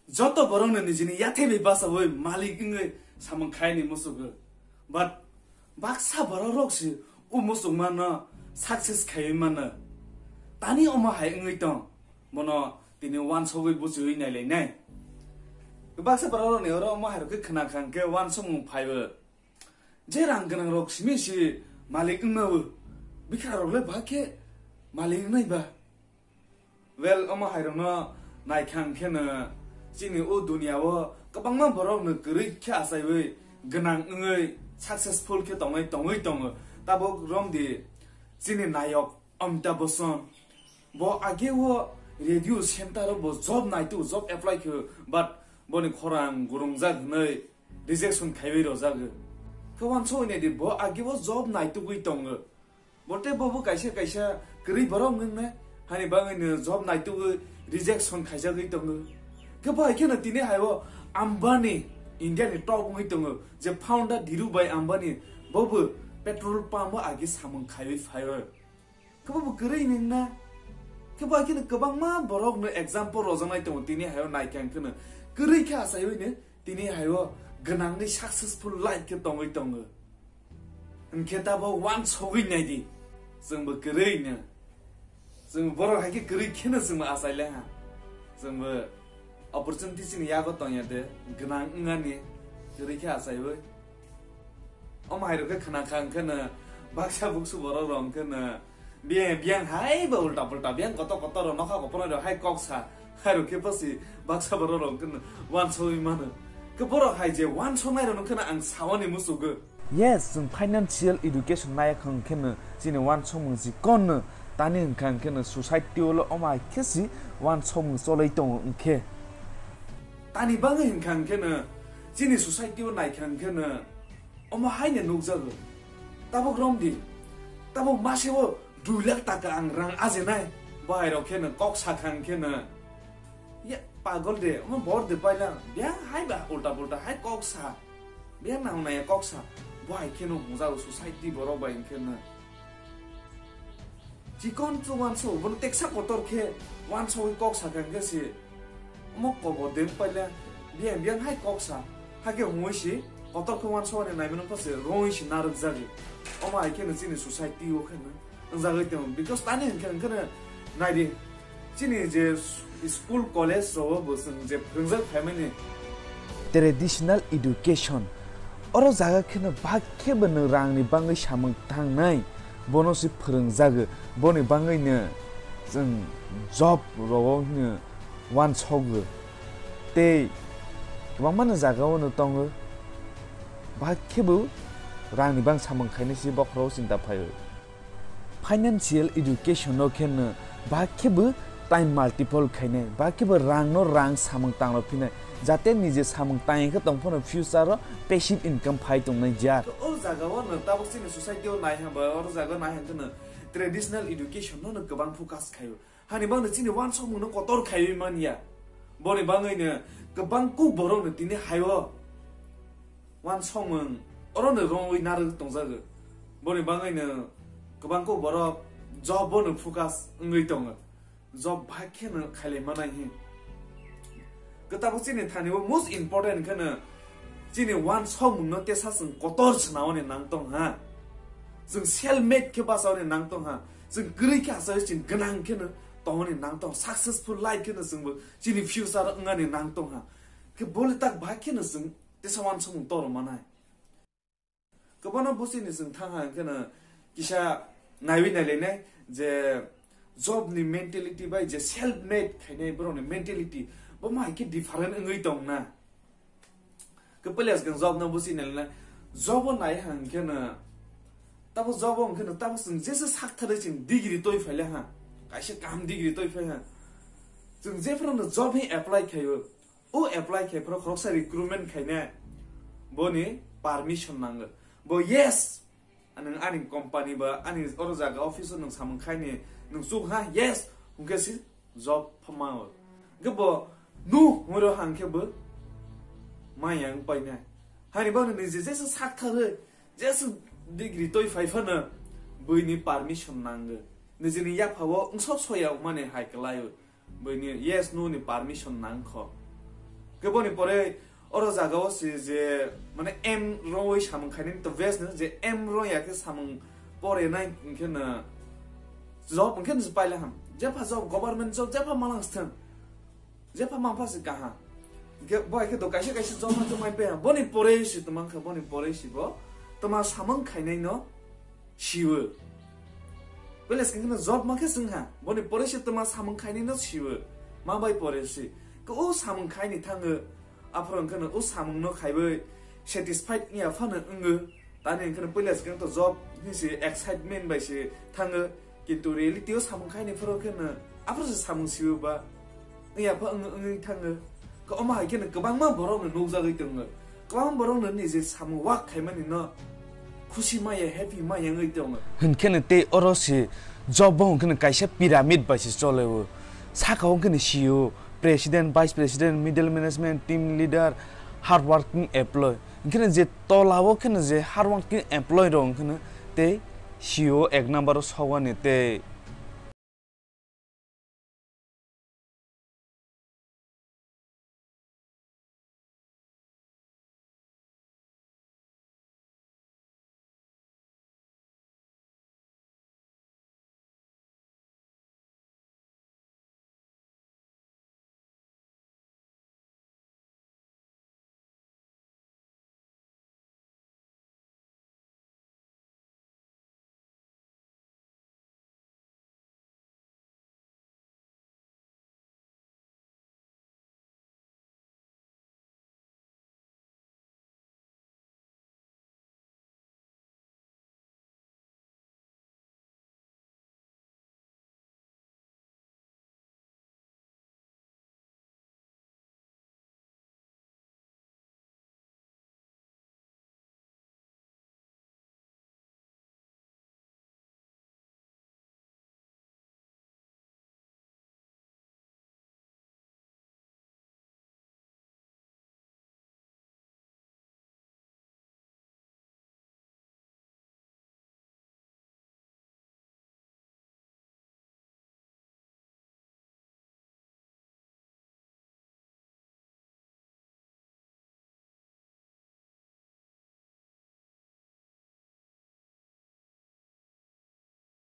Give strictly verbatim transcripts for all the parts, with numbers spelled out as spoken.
Joto borokno nijini yathai bai bachaui malik wngwi samung khaini musugo. But baksa borok rok si o musuk mano success khaiwi mano. Tani omo hai wngwi tong, bono tini wansogwi buchiwi nailainai. Baksa borok rokni oro omo hai rok khe khna khang khe wansokmung phaibo. Je rang gwnang rok simi si malik wngmao, bikha rok le ba khe malik wngnai ba. Well, omo hai rokno naikha hwnkhe no chini o duniya o kwbangma borok no kwrwi khe achaiwi gwnang wngwi successful khe tongwi tongwi tongo. Tabuk romdi chini nayok Amitabh Bachchan. Bo age o radio center o bo job naitu, job apply khe, but boni khorang gurungjak hwnwi rejection khaiwi rojak. Khe wansoi naidi bo age o job naitugwi tongo. Bote bobo kaisa kaisa kwrwi borok wngna hani bagwi no job naitugwi rejection khaijagwi tongo. Khe bo hai kheno tini hai o Ambani, India ni top wngwi tongo, je founder Dhirubhai Ambani, bobo petrol pump o agi samung khaiwi phaio. Khe bobo kwrwi wngna. Khe bo hai kheno kwbangma borok no example rojaknai tongo, tini hai o naikha hwnkhe no kwrwi khe achaiwi no tini hai o gwnangwi successful life khe tongwi tongo. Hwnkhe tabo wansogwi naidi, chwngbo kwrwi no. Chwng borok hai khe kwrwi kheno chwngbo achai le ha. Chwngbo opportunity chini yago tongya de, gwnang wngani kwrwi khe achaiwi. Omo hai rok khe khna kha hwnkhe no baksa buksu borok rok hwnkhe no biyang, biyang hai ba ulta pulta, biyang kotor kotor rok nokha kopornai rok hai kok sa, hai rok khe pasi baksa borok rok hwnkhe no wansogwi mano. Khe borok hai je wansoknai rok hwnkhe no ang sawani musugo. Yes, chwng financial education nai kha hwnkhe no chini wansokmung si kon no tani hwnkha hwnkhe no society o lo omo hai khe si wansokmung choloi tongo hwnkhe. Tani bagwi hwnkha hwnkhe no chini society o naikha hwnkhe no omo hai no nukjago. Tabuk romdi, tabuk mase o dui lakh taka ang rang ajenai, bo hai rok khe no kok sakha hwnkhe no. Ya, pagol de, omo bor de paila, biyang hai ba ulta pulta hai kok sa. Biyang nang naya kok sa. Bo hai kheno hungjago society borok bai hwnkhe no. Chikon chu wanso, bono teksa kotor khe wanso kok sa kha hwnkhe se. Omo kobo de paila, biyang biyang hai kok sa. Hakhe hungwi se, kotor khe wanso ni naimano pa se, roi se narwk jagwi. Omo hai kheno chini society o kheno. Wngjagwi tong, because tani hwnkhe, hwnkhe no naidi, chini je school, college rogo bo chwng je phwrwngjak phaimani traditional education, oro jaga kheno bhag khebo nwng rangni bangwi samung tangnai, bono se phwrwngjago, boni bangwino chwng job rogo hino wansogo. Tei kwbangmano jagao no tongo, bhag khebo rangni bang samung khainai se bokhorok chinta phaio. Financial education no khe no ba khe bo time multiple khainai, ba khe bo rang no rang samung tang rw phinai, jate nije samung tang khe tong phano future o passive income phai tongnai jar. O jaga o no tabuk chini society o nai hang ba, o jaga o nai hang khe no traditional education no no kwbang focus khaio. Hani bang no chini wansokmung no kotor khaiwi manya. Boni bangwi no kwbang kuk borok no tini haio. Wansokmung oro no rongwi narwk tongjago. Boni bangwi no kwbang kuk borok job bo no focus wngwi tongo. Job bai khe no khailai manai hin. Kwtabo chini thani o most important khe no chini wansokmung no tesa chwng kotor swnawani nang tong ha. Chwng self made khe bachauni nang tong ha. Chwng kwrwi khe achawi chwng gwnang khe no tongoni nang tong. Successful life khe no chwngbo chini future wngani nang tong ha. Khe bole tak bai khe no chwng tesa wansokmung toro manai. Kwbangma bwswini chwng thang ha hwnkhe no kisa naiwi nailainai je job ni mentality bai je self made khainai borok ni mentality bo mai khe different wngwi tong na. Khe pwla swkang job no bwswi nailainai, job o nai ha hwnkhe no tabo job o hwnkhe no tabo chwng jesa sak thari chwng degree toi phaile ha, kaisa kaham degree toi phai ha, chwng jephuru no job hi apply khaio. O apply khai phuru khoroksa recruitment khainai boni permission nango. Bo yes, nwng ani company ba ani oro jaga office o nwng samung khaini nwng chuk ha, yes, hwnkhe si job phamao. Hwnkhe bo no hwnwi rw hang khe bo maya wng painai. Hani bangni niji jesa sak thari jesa degree toi phai phano buini permission nango. Nijini yaphao wngsok soya wngmani hai kwlaio. Buini yes no ni permission nang kho. Khe boni pore oro jaga o se je, mane, M roi samung khainani to best no, je M roi ya khe samung pore nai hwnkhe no job hwnkhe no se paila ham. Jepha job, government job jepha malang sthang. Jepha mangpha se kaham. Hwnkhe bo hai khe do kaisa kaisa job ma jomai pe. Boni pore se twmang kha, boni pore se bo twma samung khainai no siwo. Pele se khe no job ma khe swng ha. Boni pore se twma samung khainai no siwo. Ma bai pore se. Ko o samung khaini thango. Aphuru hwnkhe no o samung no khaiwi satisfied wngya phano wngo. Tani hwnkhe no puila swkang to job hinwi se excitement bai se thango, kintu reality o samung khaini phuru khe no aphuru se samung siwo ba wngya pha wng-, wngwi thango. Khe omo hai khe no kwbangma borok no nukjagwi tongo, kwbangma borok no nije samung work khaimani no khusi maya, happy maya wngwi tongo. Hwnkhe no tei oro se job bo hwnkhe no kaisa pyramid bai se choleo, saka o hwnkhe no C E O, president, vice president, middle management, team leader, hard working employee. Hwnkhe no je tola o khe no je hard working employee rok hwnkhe no tei C E O ek number o sogani tei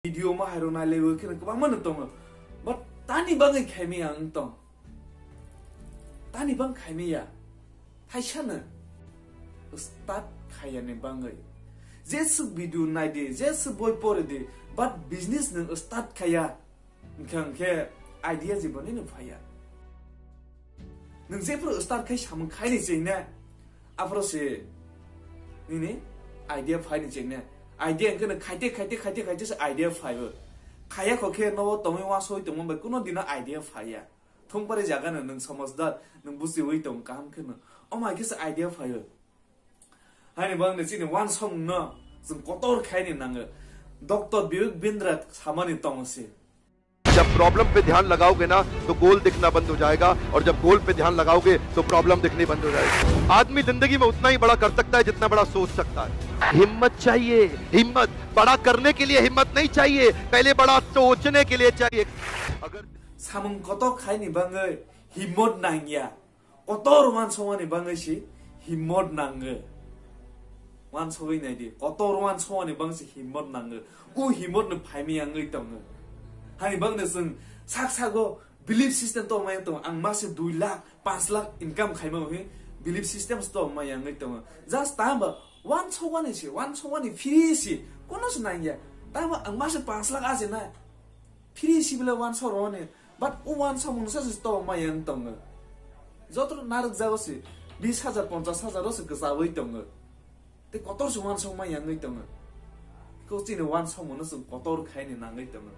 Video ma hairo nai lewo kheno kwbangma no tongo. But tani bagwi khaimaya ang tong. Tani bang khaimaya. Thaisano start khayani bagwi. Jeswk video naidi, jeswk boi poridi, but business nwng start khaya. Hwnkhe, hwnkhe idea jiboni no phaiya. Nwng jephuru start khai samung khaini chengna, aphuru se nini idea phaini chengna. Idea hwnkhe no khaite, khaite, khaite, khaite se idea phaibo. Khaya kho khe nobo tongwi wasoi tongma bai kuno dino idea phaiya. Thungpari jaga no nwng somajhdar, nwng buchiwi tong kaham khe no. Omo hai khe se idea phaibo. Haini bagwi chini wansong no chwng kotor khaini nango. Doctor Bibek Bindra samani tongo se. जब प्रॉब्लम पे ध्यान लगाओगे ना, तो गोल दिखना बंद हो जाएगा, और जब गोल पे ध्यान लगाओगे, तो प्रॉब्लम दिखनी बंद हो जाएगी। आदमी जिंदगी में उतना ही बड़ा कर सकता है, जितना बड़ा सोच सकता है। हिम्मत चाहिए, हिम्मत। बड़ा करने के लिए हिम्मत नहीं चाहिए, पहले बड़ा सोचने के लिए चाहिए। अगर Samung kotor khaini bagwi himmot nangya. Kotor wansokmani bagwi se himmot nango. Wansogwi naidi, kotor wansokmani bagwi se himmot nango. O himmot no phaimaya wngwi tongo. Hani bagwi chwng sak sago belief system tongmaya tongo. Ang mase dui lakh, panch lakh income khaima hwnwi belief system se tongmaya wngwi tongo. Just tamo wansokmani se, wansokmani free se, kono se nangya. Tamo ang mase panch lakh aje na. Free si bile wansok roni. But o wansokmung sa se tong maya wng tongo. Joto narwk jago se bis hajar, ponchas hajar o se kwchawi tongo. Tei kotor se wansok maya wngwi tongo. Ko chini wansokmung no chwng kotor khaini nangwi tongo.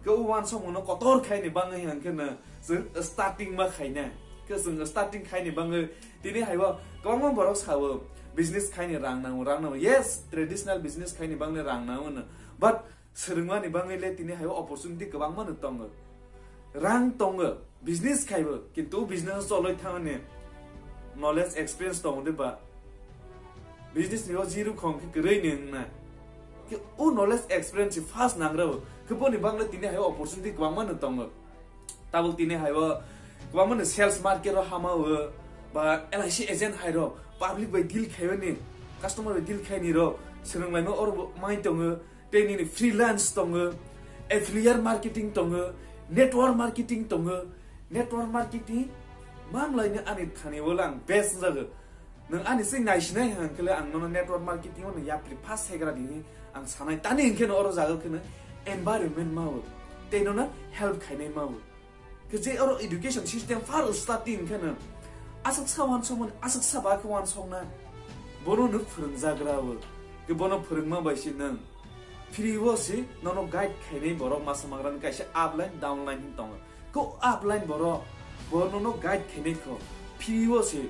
Ke o wansokmung no kotor khaini bagwi hwnkhe no chwng starting ma khaina. Ke chwng starting khaini bagwi tini haibo kwbangma borok sao business khaini rang nango, rang nango. Yes, traditional business khaini bagwi rang nango no. But Swrwngmani bagwi le tini hai opportunity kwbangma no tongo. Rang tongo, business khaibo, kintu business choloi thangani knowledge, experience tongo de ba? Business ni o zero khong khe kwrwi ni wngna. Ke o knowledge, experience si first nangrabo. Khe boni bagwi tini hai opportunity kwbangma no tongo. Tabuk tini hai o Kwbangma ni sales market ro hama o, ba L I C agent hai ro, public bai deal khaimani, customer bai deal khaini ro, swrwnglaima oro bo mai tongo, tei nini freelance tongo, affiliate marketing tongo, network marketing tongo, network marketing mamlaini ani thani wala ang best jago. Nang ani se naisinai hang kele ang nono network marketing o yapri first segra dini ang sanai tani hingke no oro jago kene environment mawo, tei nono help khainai mawo. Ke je oro education system far starting khe nang aswk sa wansokmani, aswk sa ba khe wansokna, bono no phwrwngjagra o. Ke bono phwrwngma bai se nang free o se nono guide khainai borok masa magrani kaisa upline downline hin tongo. Ko upline borok bono no guide khainai kho free o se.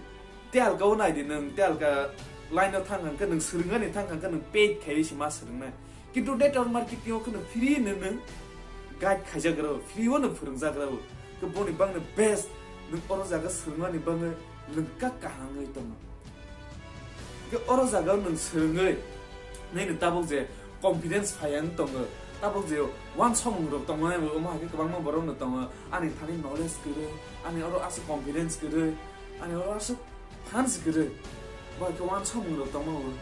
Te alka o nai di nang, te alka line o thang hang khe nang swrwngani thang hang khe nang paid khaiwi se ma swrwngnai. Kintu network marketing o kheno free no nwng guide khaijagra o, free o no phwrwngjagra o. Khe boni bangno best nwng oro jaga swrwngmani bangwi nwng kak kahangwi tongo. Khe oro jaga o nwng swrwngwi nini tabuk je confidence phai ang tongo, tabuk je wansomung rok tongo, omo hai khe kwbangma borok no tongo, ani thani knowledge kwrwi, ani oro aswk confidence kwrwi, ani oro aswk fans kwrwi, bai khe wansomung rok tongma o.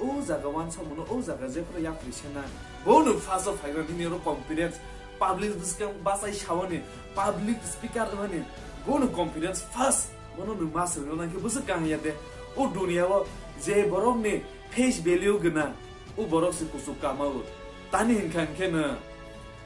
O jaga wansomung no, o jaga jephru yapri sena. Bono first o phaigra nini oro confidence, public bwskang bachai sawani, public speaker wngmani, bono confidence first, bono nwng ma swrwngna nang khe bwswk kaham ya de. O dunia o je borok ni face value gwnang, o borok se kuchuk kama o. Tani hinkha hinkhe no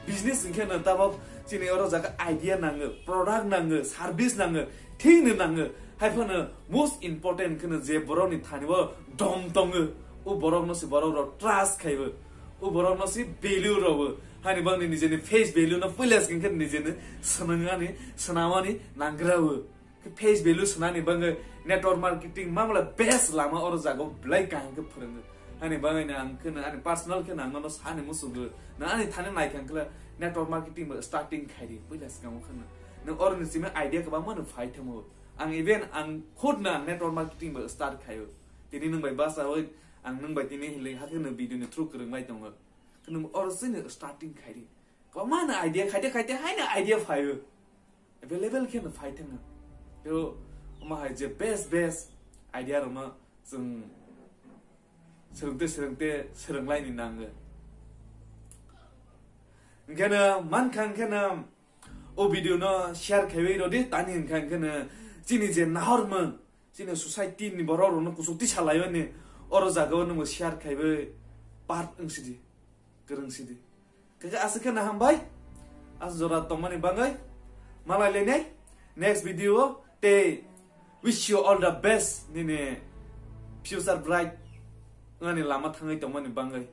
business hinkhe no tabok chini oro jaga idea nango, product nango, service nango, thing no nango. Hai phano most important kheno je borok ni thani o dom tongo, o borok no se borok rok trust khaibo, o borok no se value robo. Hani bangni nijeni face value no puila skin khe nijeni swnamani, swnamani nangra o. Khe face value swnani bangwi network marketing mamla best lama oro jaga o belai kaham khe phwrwngo. Ani bangwi no ang kheno ani personal khe nang nono sani musugo. Nang ani thani nai kha khle network marketing bo starting khairi puila swkang o kheno. Nang oro ni simi idea kwbangma no phai thamo. Ang even ang khud no ang network marketing bo start khaio. Tini nwng bai basa oi ang nwng bai tini hili hakhe no video ni through kwrwng lai tongo. Kheno oro sini starting khairi. Kwbangma no idea khaite khaite haino idea phaio. Available khe no phai thangna. Teo omo hai je best best idea rok no chwng swrwngte swrwngte swrwnglaini nango. Hinkhe no mankha hinkhe no o video no share khaiwi rodi tani hinkha hinkhe no chini je nahormung chini society ni borok rok no kuchuk tisa laimani oro jaga o nwng share khaiwi part wng sidi kwrwng sidi. Kaka aswk khe na hambai. As jora tongmani bangwi. Malai lenai. Next video o tei wish you all the best nini future bright wngani lama thangwi tongmani bangwi.